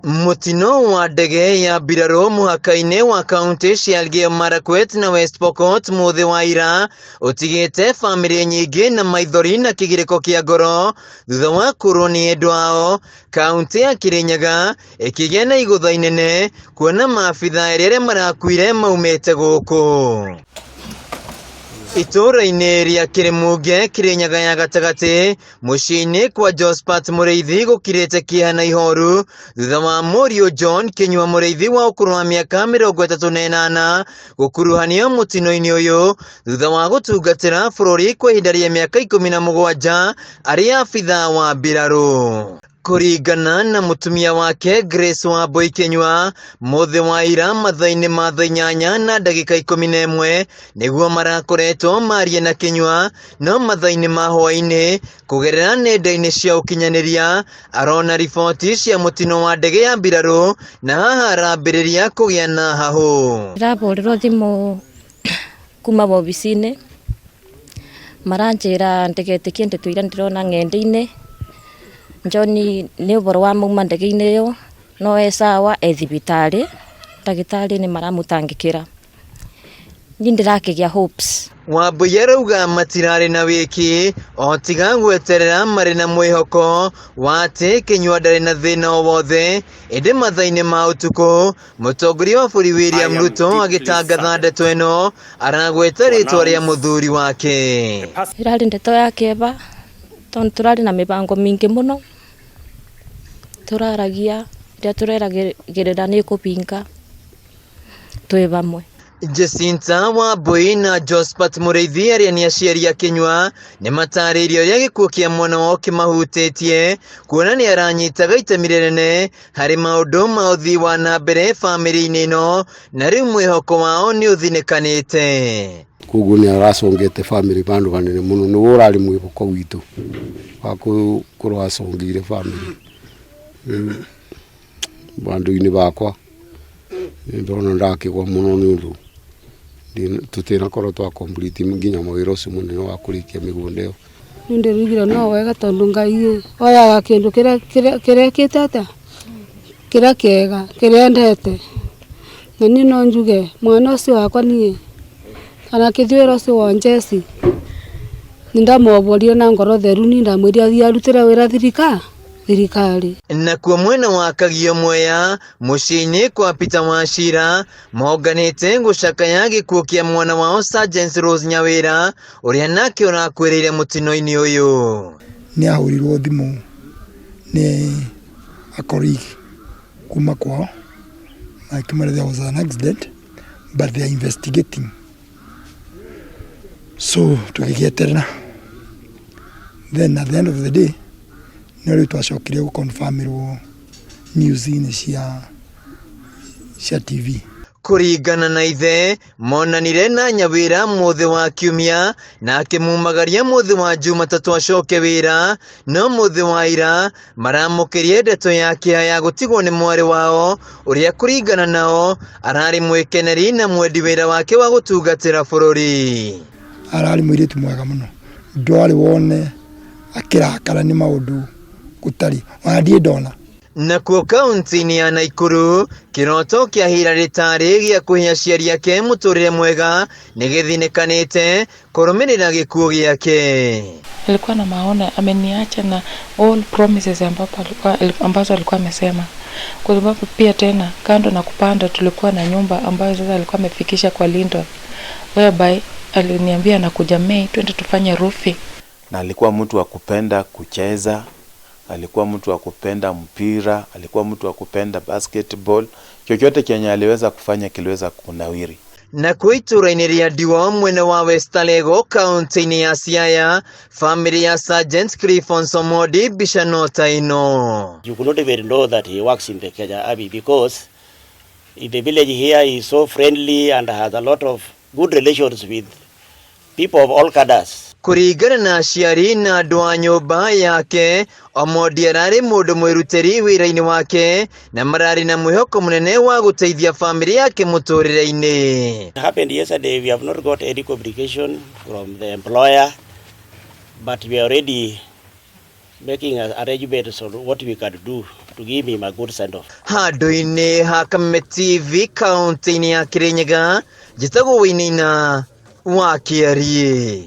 Mũtino wa ndege ya mbirarũ mũhaka-inĩ wa kaunti cia Elgeyo Marakwet na West Pokot mũthĩ wa ira ũtigĩte bamĩrĩ nyingĩ na maithori na kĩgirĩko kĩa ngoro thutha wa kũrwo nĩ endwa ao. Kaunti ya Kirinyaga ĩkĩgĩa na igũtha inene kuona maabitha erĩ arĩa marakuire maumĩte gũkũ. Itũũra-inĩ rĩa Kĩrĩmunge, Kĩrĩnyaga ya gatagatĩ, mũciĩ-inĩ kwa Josphat Mũrĩithi gũkirĩte kĩeha na ihoru thutha wa mũriũ John Kĩnyua Mũrĩithi wa ũkũrũ wa mĩaka 38 gũkuruhanio mũtino-inĩ ũyũ thutha wa gũtungatĩra bũrũri kwa ihinda rĩa mĩaka 17 arĩ abithaa wa mbirarũ. Kũringana na mũtumia wake Grace Wambui Kĩnyua, mũthĩ wa ira mathaa-inĩ ma thaa 8 na ndagĩka 11 nĩguo marakoretwo marie na Kĩnyua, no mathaa-inĩ ma hwaĩ-inĩ kũgerera nenda-inĩ cia ũkinyanĩria arona riboti cia mũtino wa ndege ya mbirarũ na haha arambĩrĩria kũgĩa na hahũ. Ndĩrahũrĩrwo thimũ kuma wobici-inĩ maranjĩra ndigetĩkie ndeto iria ndĩrona ng'enda-inĩ. John nĩ ũhoro wa mauma ndege-inĩ ĩyo no e sawa e thibitarĩ, ndagĩtarĩ nĩ maramũtangĩkĩra. Niĩ ndĩrakĩgĩa hopes. Wambui arauga matirarĩ na wĩki o tiga gweterera marĩ na mwĩhoko wa atĩ Kĩnyua ndarĩ na thĩna o wothe, ĩndĩ mathaa-inĩ ma ũtukũ mũtongoria wa bũrũri William Ruto agĩtangatha ndeto ĩno aragweta rĩtwa rĩa mũthuri wake. Ĩrarĩ ndeto ya kĩeva tondũ tũrarĩ na mĩbango mĩingĩ mũno tũraragia ĩrĩa tũreragĩrĩra nĩ ĩkũbinga twĩ vamwe. Jacinta Wambui na Josphat Mũrĩithi arĩa nĩ aciari a Kĩnyua nĩ matarĩirie ũrĩa gĩkuũ kĩa mwana wao kĩmahutĩtie kuona nĩ aranyitaga itemi rĩnene harĩ maũndũ ma ũthii wa na mbere bamĩrĩ-inĩ ĩno na rĩu mwĩhoko wao nĩ ũthinĩkanĩte. Koguo nĩ aracongete bamĩrĩ bandũ hanene mũno, nĩwe ũrarĩ mwĩhoko witũ wa gũkorwo acongeire bamĩrĩ. Rĩu bandũ-inĩ bakwa nĩ ndĩrona ndakĩgwa mũno nĩ ũndũ tũtinakorwo twa complete nginya mawĩra ũcio mũnene wa kũrĩkia mĩgũnda ĩyo. Nĩ ndĩrugire no wega tondũ Ngai oyaga kĩndũ kĩrĩa kĩrekĩte atĩa, kĩrĩa kĩega, kĩrĩa endete. Na niĩ no njuge mwana ũcio wakwa niĩ ona akĩthiĩ wĩra ũcio wa njeci nĩ ndamwoborire na ngoro theru, niĩ ndamwĩrire athiĩ arutĩre wĩra thirikari. Nakuo mwena wa Kagio Mwea mũciĩ-inĩ kwa Peter Wachira monganĩte gũcakaya gĩkuũ kĩa mwana wao Sergeant Rose Nyawĩra ũrĩa nake ũrakuĩrĩire mũtino-inĩ ũyũ. Nĩ ahũrirwo thimũ nĩ a colleague kuma kwao makĩmwĩra there was an accident but they are investigating, so tũgĩgĩeterera, then at the end of the day nĩ rĩu twacokire gũ confirm-ĩrwo news-inĩ cia TV. Kũringana na ithe monanire na Nyawĩra mũthĩ wa Kiumia na akĩmumagaria mũthĩ wa Jumatatũ acoke wĩra, no mũthĩ wa ira maramũkĩrie ndeto ya kĩeha ya gũtigwo nĩ mwarĩ wao ũrĩa kũringana nao ararĩ mwĩkeneri na mwendi wĩra wake wa gũtungatĩra bũrũri. Ararĩ mũirĩtu mwega mũno, ndwarĩ wone akĩrakara nĩ maũndũ gũtarĩ, ona ndirĩ ndona. Nakuo kaunti-inĩ ya Naikuru kĩroto kĩa Hilary Tarĩ gĩa kũhe aciari ake mũtũrĩre mwega nĩ gĩthinĩkanĩte kũrũmĩrĩra gĩkuũ gĩake. Alikuwa na maono, ameniacha na all promises ambapo alikuwa, ambazo alikuwa amesema, kwa sababu pia tena kando na kupanda tulikuwa na nyumba ambayo sasa alikuwa amefikisha kwa lintel, whereby aliniambia anakuja Mei twende tufanye roofing. Na alikuwa mtu wa kupenda kucheza, alikuwa mtu wa kupenda mpira, alikuwa mtu wa kupenda basketball. Chochote chenye aliweza kufanya kiliweza kunawiri. Nakuo itũũra-inĩ rĩa Ndiwa mwena wa West Alego kaunti-inĩ ya Siaya, famĩlĩ ya Sergeant Clifton Somodi mbica no ta ĩno. You could not even know that he works in the Kenya Army because in the village here he is so friendly and has a lot of good relations with people of all cadres. Kũringana na aciari na andũ a nyũmba yake, Omondi ararĩ mũndũ mwĩrutĩri wĩra-inĩ wake na mararĩ na mwĩhoko mũnene wa gũteithia bamĩrĩ yake mũtũrĩre-inĩ. It happened yesterday. We have not got any communication from the employer, but we are already making arrangements on what we can do to give him a good send-off. Handũ-inĩ ha Kameme TV kaunti-inĩ ya Kirinyaga, njĩtagwo Wainaina wa Kĩariĩ.